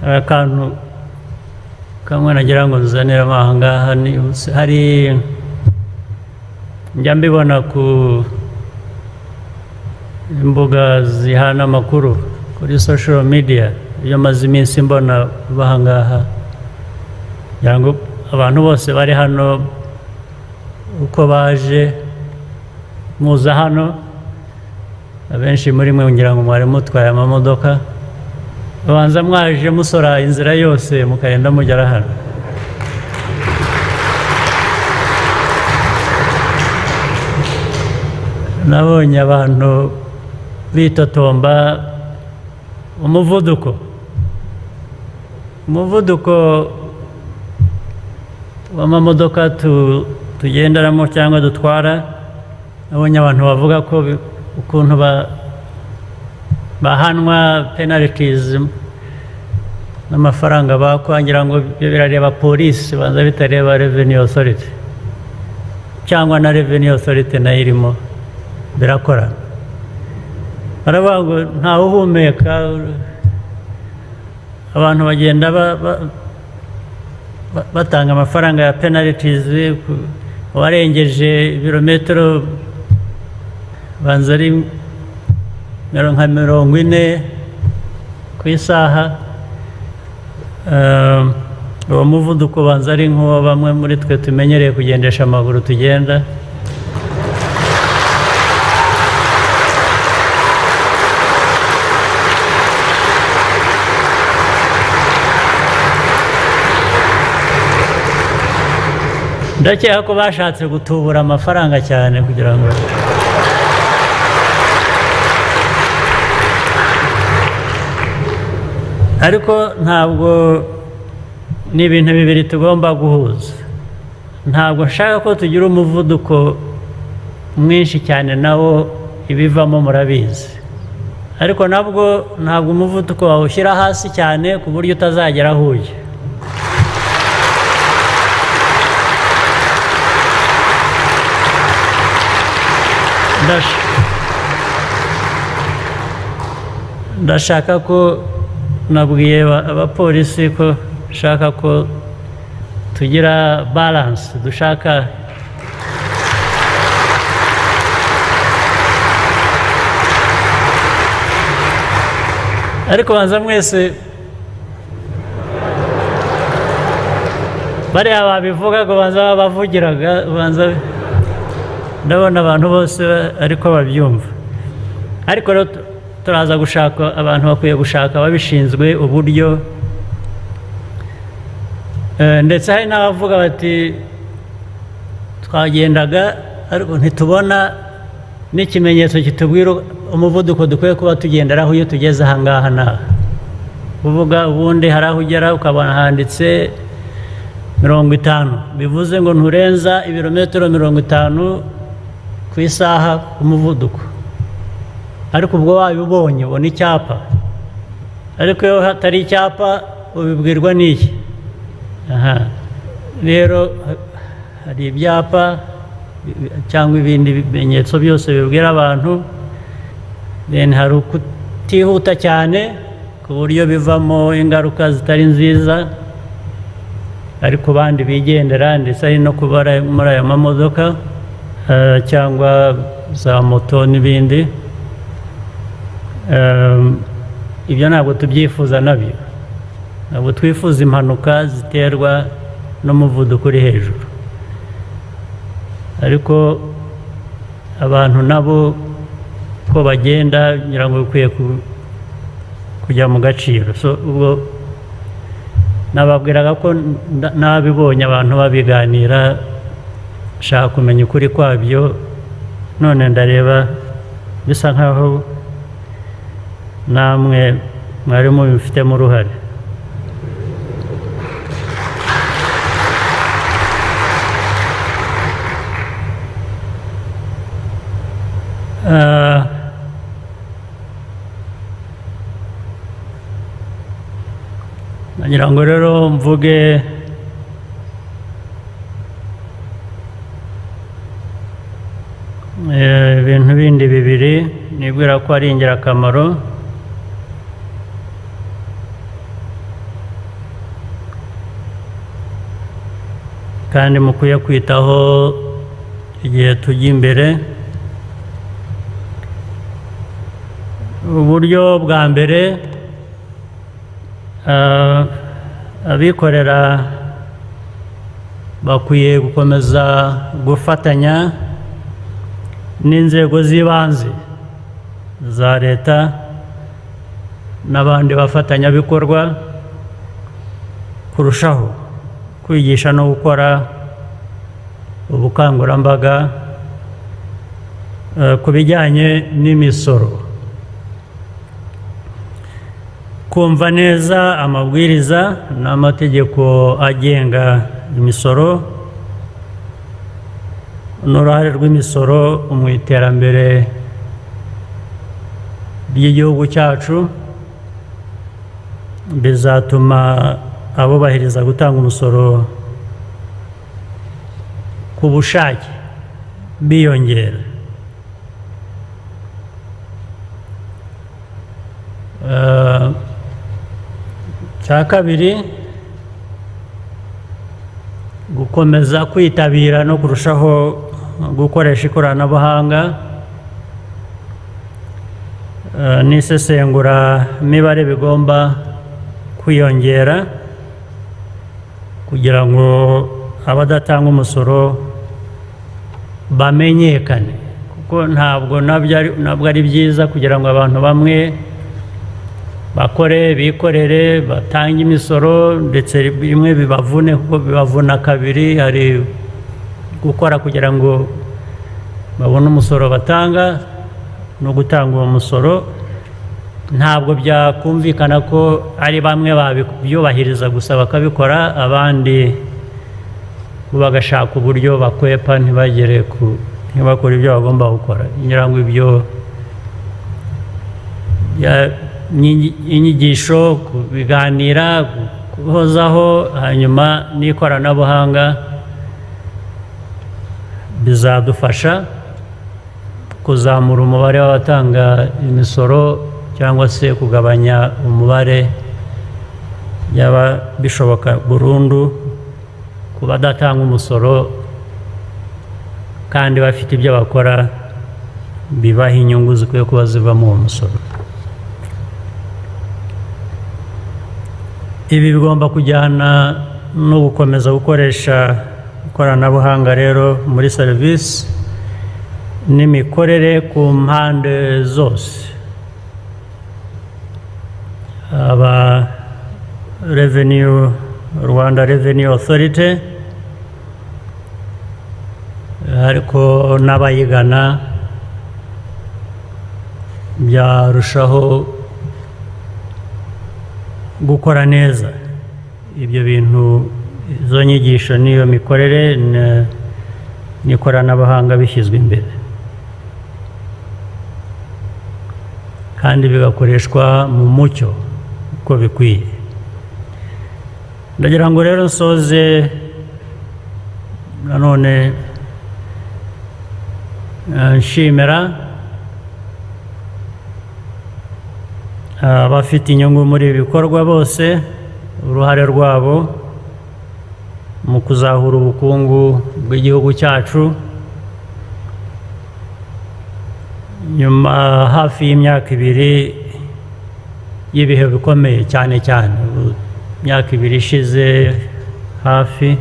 Hari akantu kamwe nagira ngo nzaniremo aha ngaha, hari njya mbibona ku imbuga zihana amakuru kuri social media, iyo maze iminsi mbona aha ngaha, ngira ngo abantu bose bari hano uko baje muza hano, abenshi muri mwe ngira ngo mwari mutwaye amamodoka, babanza mwaje musora inzira yose mukagenda mugera hano. Nabonye abantu bitotomba umuvuduko w'amamodoka tugenderamo cyangwa dutwara. Nabonye abantu bavuga ko ukuntu bahanwa penalties n'amafaranga bakwa, ngira ngo ibyo birareba polisi, banza bitareba Revenue Authority, cyangwa na Revenue Authority nayo irimo birakora. Baravuga ngo ntawe uhumeka, abantu bagenda batanga amafaranga ya penalties, warengeje ibirometero banza ari nka 40 ku isaha. Uwo muvuduko banza ari nk'uwo bamwe muri twe tumenyereye kugendesha amaguru tugenda. Ndakeka ko bashatse gutubura amafaranga cyane kugira ngo ariko ntabwo ni ibintu bibiri tugomba guhuza. Ntabwo nshaka ko tugira umuvuduko mwinshi cyane, nawo ibivamo murabizi, ariko nabwo ntabwo umuvuduko wawushyira hasi cyane ku buryo utazagera aho ujya. Ndashaka ko nabwiye abapolisi ko nshaka ko tugira balance, dushaka ariko banza mwese bariya babivuga ngo banza babavugiraga, banza ndabona abantu bose ariko babyumva. Ariko rero turaza gushaka abantu bakwiye gushaka ababishinzwe uburyo, ndetse hari n'abavuga bati twagendaga ariko ntitubona n'ikimenyetso kitubwira umuvuduko dukwiye kuba tugenderaho iyo tugeze aha ngaha n'aha. Kuvuga ubundi hari aho ugera ukabona handitse 50, bivuze ngo nturenza ibirometero 50 ku isaha ku muvuduko, ariko ubwo wabibonye ubona icyapa, ariko iyo hatari icyapa ubibwirwa n'iki? Aha rero hari ibyapa cyangwa ibindi bimenyetso byose bibwira abantu, then hari ukutihuta cyane ku buryo bivamo ingaruka zitari nziza, ariko bandi bigendera, ndetse ari no kuba muri aya mamodoka cyangwa za moto n'ibindi. Ibyo ntabwo tubyifuza nabyo, ntabwo twifuza impanuka ziterwa n'umuvuduko uri hejuru, ariko abantu nabo ko bagenda ngira ngo bikwiye kujya mu gaciro. So ubwo nababwiraga ko nabibonye abantu babiganira, nshaka kumenya ukuri kwabyo, none ndareba bisa nkaho namwe mwari mubifitemo uruhare. Nagira ngo rero mvuge ibintu bindi bibiri nibwira ko ari ingirakamaro. Kandi mukwiye kwitaho igihe tujya imbere. Uburyo bwa mbere, abikorera bakwiye gukomeza gufatanya n'inzego z'ibanze za leta n'abandi bafatanyabikorwa kurushaho kwigisha no gukora ubukangurambaga ku bijyanye n'imisoro, kumva neza amabwiriza n'amategeko agenga imisoro n'uruhare rw'imisoro mu iterambere ry'igihugu cyacu bizatuma abubahiriza gutanga umusoro ku bushake biyongera. Cya kabiri, gukomeza kwitabira no kurushaho gukoresha ikoranabuhanga n'isesengura mibare bigomba kwiyongera kugira ngo abadatanga umusoro bamenyekane, kuko ntabwo nabwo ari byiza kugira ngo abantu bamwe bakore, bikorere, batange imisoro, ndetse bimwe bibavune, kuko bibavuna kabiri. Hari gukora kugira ngo babone umusoro batanga no gutanga uwo musoro. Ntabwo byakumvikana ko ari bamwe babyubahiriza gusa bakabikora, abandi bagashaka uburyo bakwepa ntibagere ku, ntibakore ibyo bagomba gukora. Ngira ngo ibyo inyigisho, kubiganira, kuhozaho, hanyuma n'ikoranabuhanga bizadufasha kuzamura umubare w'abatanga imisoro cyangwa se kugabanya umubare, byaba bishoboka burundu ku badatanga umusoro kandi bafite ibyo bakora bibaha inyungu zikwiye kuba zivamo uwo musoro. Ibi bigomba kujyana no gukomeza gukoresha ikoranabuhanga rero muri serivisi n'imikorere ku mpande zose, aba Revenue, Rwanda Revenue Authority, ariko n'abayigana byarushaho gukora neza ibyo bintu. Izo nyigisho n'iyo mikorere n'ikoranabuhanga bishyizwe imbere kandi bigakoreshwa mu mucyo uko bikwiye. Ndagira ngo rero nsoze nanone nshimira abafite inyungu muri ibi bikorwa bose, uruhare rwabo mu kuzahura ubukungu bw'igihugu cyacu nyuma hafi y'imyaka 2 y'ibihe bikomeye, cyane cyane imyaka 2 ishize hafi.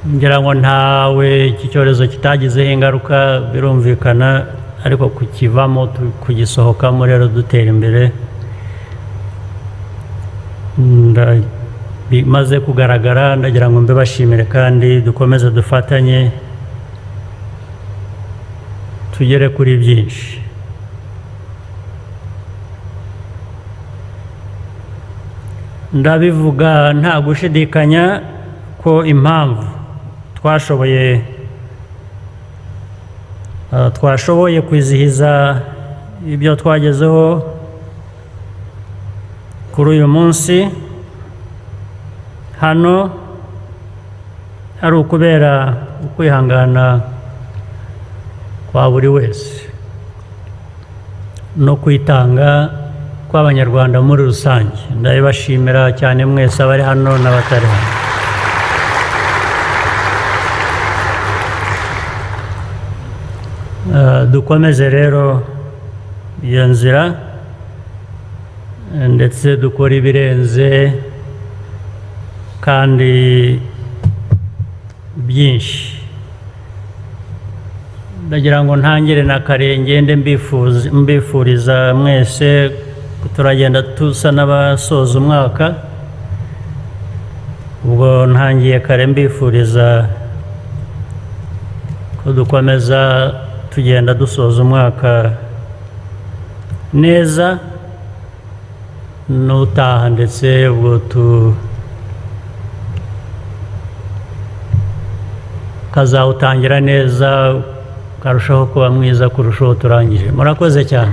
Ngira ngo ntawe iki cyorezo kitagizeho ingaruka, birumvikana, ariko kukivamo, kugisohokamo rero dutera imbere, bimaze kugaragara. Ndagira ngo mbibashimire kandi dukomeze dufatanye tugere kuri byinshi. Ndabivuga nta gushidikanya ko impamvu twashoboye kwizihiza ibyo twagezeho kuri uyu munsi hano ari ukubera ukwihangana kwa buri wese no kwitanga kw'Abanyarwanda muri rusange. Ndabibashimira cyane mwese, abari hano n'abatari hano. Dukomeze rero iyo nzira, ndetse dukore ibirenze kandi byinshi. Ndagira ngo ntangire na kare, ngende mbifuriza mwese. Turagenda tusa n'abasoza umwaka, ubwo ntangiye kare mbifuriza ko dukomeza tugenda dusoza umwaka neza n'utaha, ndetse ubwo tukazawutangira neza, ukarushaho kuba mwiza kurushaho turangije. Murakoze cyane.